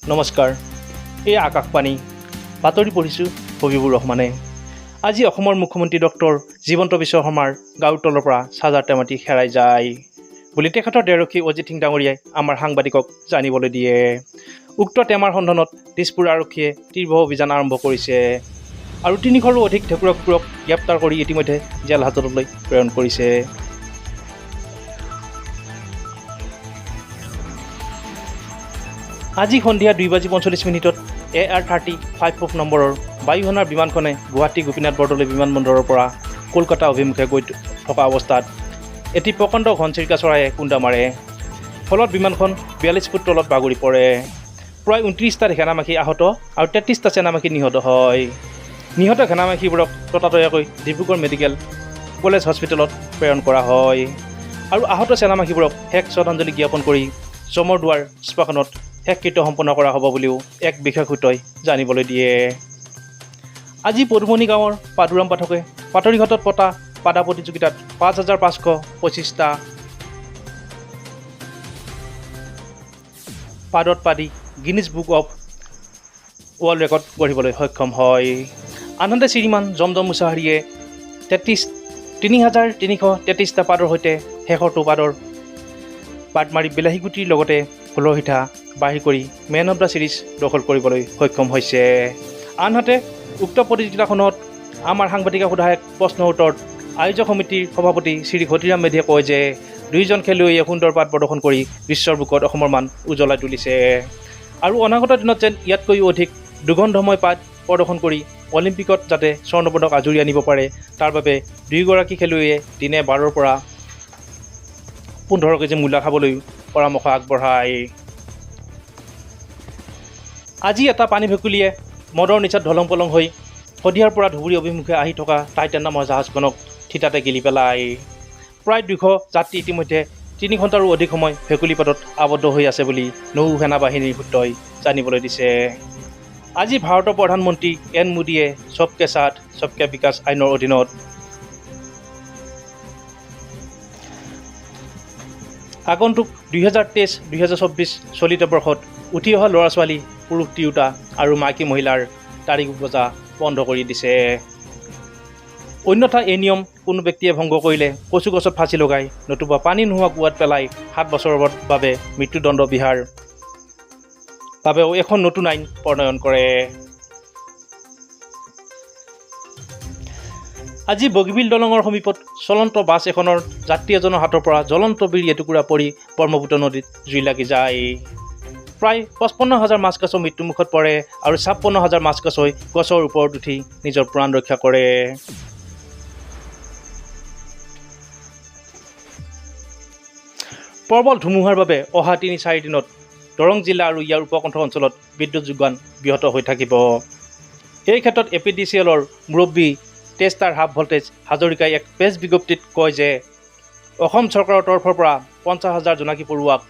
নমস্কাৰ, এই আকাশবাণী বাতৰি পঢ়িছোঁ হবিবুৰ ৰহমানে। আজি অসমৰ মুখ্যমন্ত্ৰী ডক্টৰ হিমন্ত বিশ্ব শৰ্মাৰ গাৰুৰ তলৰ পৰা চাৰ্জাৰ টেমাটি হেৰাই যায় বুলি তেখেতৰ দেৰক্ষী অজিত সিং ডাঙৰীয়াই আমাৰ সাংবাদিকক জানিবলৈ দিয়ে। উক্ত টেমাৰ সন্ধানত দিছপুৰ আৰক্ষীয়ে তীব্ৰ অভিযান আৰম্ভ কৰিছে আৰু 300ৰো অধিক ঢেকুৰা কুকুৰক গ্ৰেপ্তাৰ কৰি ইতিমধ্যে জেল হাজতলৈ প্ৰেৰণ কৰিছে। আজি সন্ধিয়া 2:45 AR 3054 নম্বৰৰ বায়ুসেনাৰ বিমানখনে গুৱাহাটী গোপীনাথ বৰদলৈ বিমানবন্দৰৰ পৰা কলকাতা অভিমুখে গৈ থকা অৱস্থাত এটি প্ৰকাণ্ড ঘনচিৰিকা চৰাইয়ে খুন্দা মাৰে। ফলত বিমানখন 42 ফুট তলত বাগৰি পৰে। প্ৰায় 29টা ঘেনামাখি আহত আৰু 33টা চেনামাখি নিহত হয়। নিহত ঘেনামাখিবোৰক ততাতৈয়াকৈ ডিব্ৰুগড় মেডিকেল কলেজ হস্পিটেলত প্ৰেৰণ কৰা হয় আৰু আহত চেনামাখিবোৰক শেষ শ্ৰদ্ধাঞ্জলি জ্ঞাপন কৰি চমৰদুৱাৰ শ্মশানত শেষকৃত্য সম্পন্ন কৰা হ'ব বুলিও এক বিশেষ সূত্ৰই জানিবলৈ দিয়ে। আজি পদুমণি গাঁৱৰ পাদুৰাম পাঠকে পাটৰিঘাটত পতা পাদা প্ৰতিযোগিতাত 5525টা পাদত Padi Guinness book of world record গঢ়িবলৈ সক্ষম হয়। আনহাতে শ্ৰীমান জমজম মুছাহাৰীয়ে 3333টা পাদৰ সৈতে শেষৰটো পাদৰ পাত মাৰি বিলাহীগুটিৰ লগতে ষোল্লসিঠা বাহিৰ কৰি মেন অফ the series দখল কৰিবলৈ সক্ষম হৈছে। আনহাতে উক্ত প্ৰতিযোগিতাখনত আমাৰ সাংবাদিকে সোধা এক প্ৰশ্নৰ উত্তৰত আয়োজক সমিতিৰ সভাপতি শ্ৰী ঘটিৰাম মেধিয়ে কয় যে দুয়োজন খেলুৱৈয়ে সুন্দৰ পাত প্ৰদৰ্শন কৰি বিশ্বৰ বুকত অসমৰ মান উজ্বলাই তুলিছে আৰু অনাগত দিনত যেন ইয়াতকৈও অধিক দুৰ্গন্ধময় পাত প্ৰদৰ্শন কৰি অলিম্পিকত যাতে স্বৰ্ণপদক আজুৰি আনিব পাৰে তাৰ বাবে দুয়োগৰাকী খেলুৱৈয়ে দিনে 12ৰ পৰা 15 কেজি মূলা খাবলৈ পৰামৰ্শ আগবঢ়ায়। আজি এটা পানী ভেকুলীয়ে মদৰ নিচাত ঢলং পলং হৈ শদিয়াৰ পৰা ধুবুৰী অভিমুখে আহি থকা টাইটান নামৰ জাহাজখনক থিতাতে গিলি পেলায়। প্ৰায় 200 যাত্ৰী ইতিমধ্যে 3 ঘণ্টাৰো অধিক সময় ভেকুলী পাতত আবদ্ধ হৈ আছে বুলি নৌ সেনা বাহিনীৰ সূত্ৰই জানিবলৈ দিছে। আজি ভাৰতৰ প্ৰধানমন্ত্ৰী এন মোদীয়ে সবকে সাথ সবকে বিকাশ আইনৰ অধীনত আগন্তুক 2023-2024 চলিত বৰ্ষত উঠি অহা ল'ৰা ছোৱালী, পুৰুষ তিৰোতা আৰু মাইকী মহিলাৰ তাৰিখ বজা বন্ধ কৰি দিছে। অন্যথা এই নিয়ম কোনো ব্যক্তিয়ে ভংগ কৰিলে কচু গছত ফাঁচি লগাই নতুবা পানী নোহোৱা কুঁৱাত পেলাই 7 বছৰৰ বাবে মৃত্যুদণ্ড বিহাৰ বাবেও এখন নতুন আইন প্ৰণয়ন কৰে। আজি বগীবিল দলঙৰ সমীপত চলন্ত বাছ এখনৰ যাত্ৰী এজনৰ হাতৰ পৰা জ্বলন্ত বিড়ি এটুকুৰা পৰি ব্ৰহ্মপুত্ৰ নদীত জুই লাগি যায়। প্ৰায় 55,000 মাছ কাছ মৃত্যুমুখত পৰে আৰু 56,000 মাছ কাছই গছৰ ওপৰত উঠি নিজৰ প্ৰাণ ৰক্ষা কৰে। প্ৰবল ধুমুহাৰ বাবে অহা 3-4 দিনত দৰং জিলা আৰু ইয়াৰ উপকণ্ঠ অঞ্চলত বিদ্যুৎ যোগান ব্যাহত হৈ থাকিব। এই ক্ষেত্ৰত এ পি ডি চি এলৰ মুৰব্বী টেষ্টাৰ হাফ ভল্টেজ হাজৰিকাই এক প্ৰেছ বিজ্ঞপ্তিত কয় যে অসম চৰকাৰৰ তৰফৰ পৰা 50,000 জোনাকী পৰুৱাক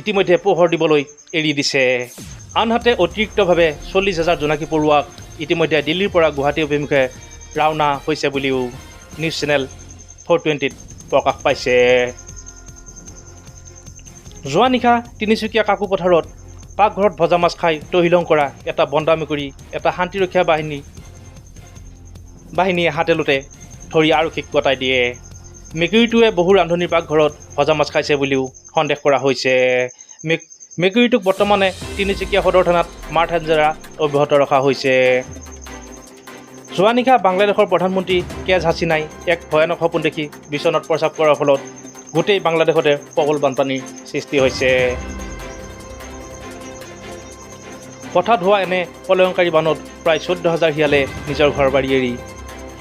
ইতিমধ্যে পোহৰ দিবলৈ এৰি দিছে। আনহাতে অতিৰিক্তভাৱে 40,000 জোনাকী পৰুৱাক ইতিমধ্যে দিল্লীৰ পৰা গুৱাহাটী অভিমুখে ৰাওনা হৈছে বুলিও নিউজ চেনেল 420ত প্ৰকাশ পাইছে। যোৱা নিশা তিনিচুকীয়া কাকোপথাৰত পাকঘৰত ভজা মাছ খাই তহিলং কৰা এটা বন্দা মেকুৰী এটা শান্তিৰক্ষা বাহিনীয়ে হাতে লোতে ধৰি আৰক্ষীক গতাই দিয়ে। মেকুৰীটোৱে বহু ৰান্ধনীৰ পাকঘৰত ভজা মাছ খাইছে বুলিও সন্দেহ কৰা হৈছে। মেকুৰীটোক বৰ্তমানে তিনিচুকীয়া সদৰ থানাত মাৰথান জেৰা অব্যাহত ৰখা হৈছে। যোৱা নিশা বাংলাদেশৰ প্ৰধানমন্ত্ৰী কেজ হাছিনাই এক ভয়ানক সপোন দেখি বিচনাত প্ৰস্ৰাৱ কৰাৰ ফলত গোটেই বাংলাদেশতে প্ৰবল বানপানীৰ সৃষ্টি হৈছে। হঠাৎ হোৱা এনে প্ৰলয়ংকাৰী বানত প্ৰায় 14,000 শিয়ালে নিজৰ ঘৰ বাৰী এৰি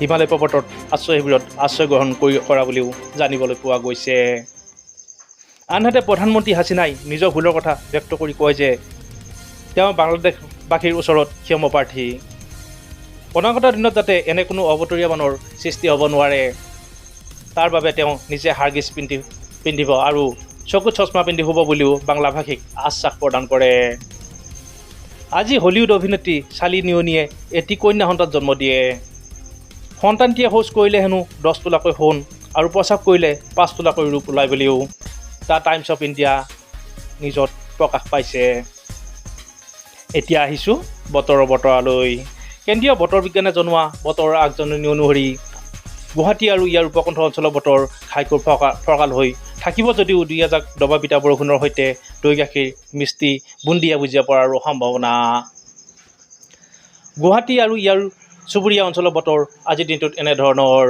হিমালয় পৰ্বতত আশ্ৰয় শিবিৰত আশ্ৰয় গ্ৰহণ কৰা বুলিও জানিবলৈ পোৱা গৈছে। আনহাতে প্ৰধানমন্ত্ৰী হাছিনাই নিজৰ ভুলৰ কথা ব্যক্ত কৰি কয় যে তেওঁ বাংলাদেশবাসীৰ ওচৰত ক্ষমাপ্ৰাৰ্থী। অনাগত দিনত যাতে এনে কোনো অবতৰীয়া বানৰ সৃষ্টি হ'ব নোৱাৰে তাৰ বাবে তেওঁ নিজে হাৰ্গিছ পিন্ধিব আৰু চকুত চশমা পিন্ধি শুব বুলিও বাংলাভাষীক আশ্বাস প্ৰদান কৰে। আজি হলিউড অভিনেত্ৰী ছালী লিঅ'নিয়ে এটি কন্যা সন্তান জন্ম দিয়ে। সন্তানটিয়ে শৌচ কৰিলে হেনো 10 তোলাকৈ সোণ আৰু প্ৰস্ৰাৱ কৰিলে 5 তোলাকৈ ৰূপ ওলায় বুলিও The times of India নিউজত প্ৰকাশ পাইছে। এতিয়া আহিছোঁ বতৰৰ বতৰালৈ। কেন্দ্ৰীয় বতৰ বিজ্ঞানে জনোৱা বতৰৰ আগজাননী অনুসৰি গুৱাহাটী আৰু ইয়াৰ উপকণ্ঠ অঞ্চলৰ বতৰ ঘাইকৈ ফৰকাল হৈ থাকিব যদিও দুই এজাক দবাপিটা বৰষুণৰ সৈতে দৈ গাখীৰ মিষ্টি বুন্দিয়া ভুজিয়া পৰাৰো সম্ভাৱনা। গুৱাহাটী আৰু ইয়াৰ চুবুৰীয়া অঞ্চলৰ বতৰ আজিৰ দিনটোত এনেধৰণৰ: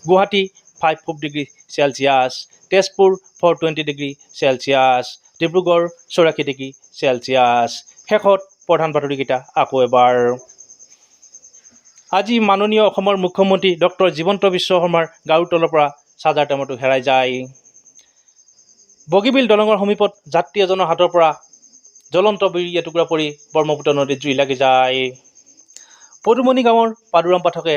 Guwahati 5 degree Celsius, Tezpur 420 degree Celsius, Dibrugarh 84 degree Celsius. শেষত প্ৰধান বাতৰিকেইটা আকৌ এবাৰ। আজি মাননীয় অসমৰ মুখ্যমন্ত্ৰী ডক্টৰ হিমন্ত বিশ্ব শৰ্মাৰ গাৰুৰ তলৰ পৰা চাৰ্জাৰ টেমাটো হেৰাই যায়। বগীবিল দলঙৰ সমীপত যাত্ৰী এজনৰ হাতৰ পৰা জ্বলন্ত বিড়ি এটুকুৰা পৰি ব্ৰহ্মপুত্ৰ নদীত জুই লাগি যায়। পদুমণি গাঁৱৰ পাদুৰাম পাঠকে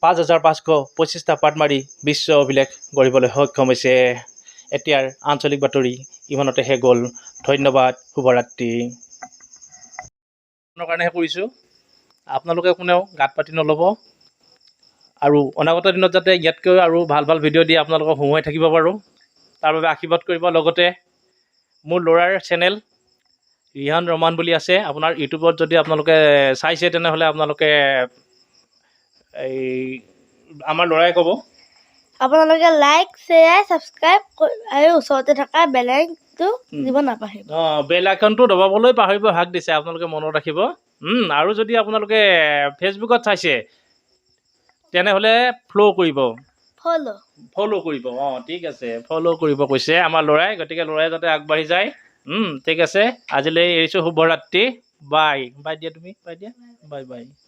5525টা পাত মাৰি বিশ্ব অভিলেখ গঢ়িবলৈ সক্ষম হৈছে। এতিয়াৰ আঞ্চলিক বাতৰি ইমানতে শেষ হ'ল। ধন্যবাদ, শুভৰাত্ৰি। কাৰণেহে কৰিছোঁ, আপোনালোকে কোনেও গাত পাতি নল'ব আৰু অনাগত দিনত যাতে ইয়াতকৈ আৰু ভাল ভাল ভিডিঅ' দি আপোনালোকক হঁহুৱাই থাকিব পাৰোঁ, তাৰ বাবে আশীৰ্বাদ কৰিব। লগতে মোৰ ল'ৰাৰ চেনেল ৰিহান ৰহমান বুলি আছে। আপোনাৰ ইউটিউবত যদি আপোনালোকে চাইছে, তেনেহ'লে আপোনালোকে এই আমাৰ ল'ৰাই ক'ব। আপোনালোকে লাইক, শ্বেয়াৰ, ছাবস্ক্ৰাইব আৰু ওচৰতে থকা বেল আইকনটো দিব নাপাহৰিব। অঁ, বেল আইকনটো দবাবলৈ পাহৰিব হাক দিছে, আপোনালোকে মনত ৰাখিব। আৰু যদি আপোনালোকে ফেচবুকত চাইছে, তেনেহ'লে ফ'ল' কৰিব। ফ'ল'। ফ'ল' কৰিব। অঁ, ঠিক আছে, ফ'ল' কৰিব কৈছে আমাৰ ল'ৰাই। গতিকে ল'ৰাই যাতে আগবাঢ়ি যায়। ঠিক আছে, আজিলৈ এৰিছোঁ। শুভৰাত্ৰি, বাই বাই। দিয়া, তুমি বাই দিয়া। Bye bye.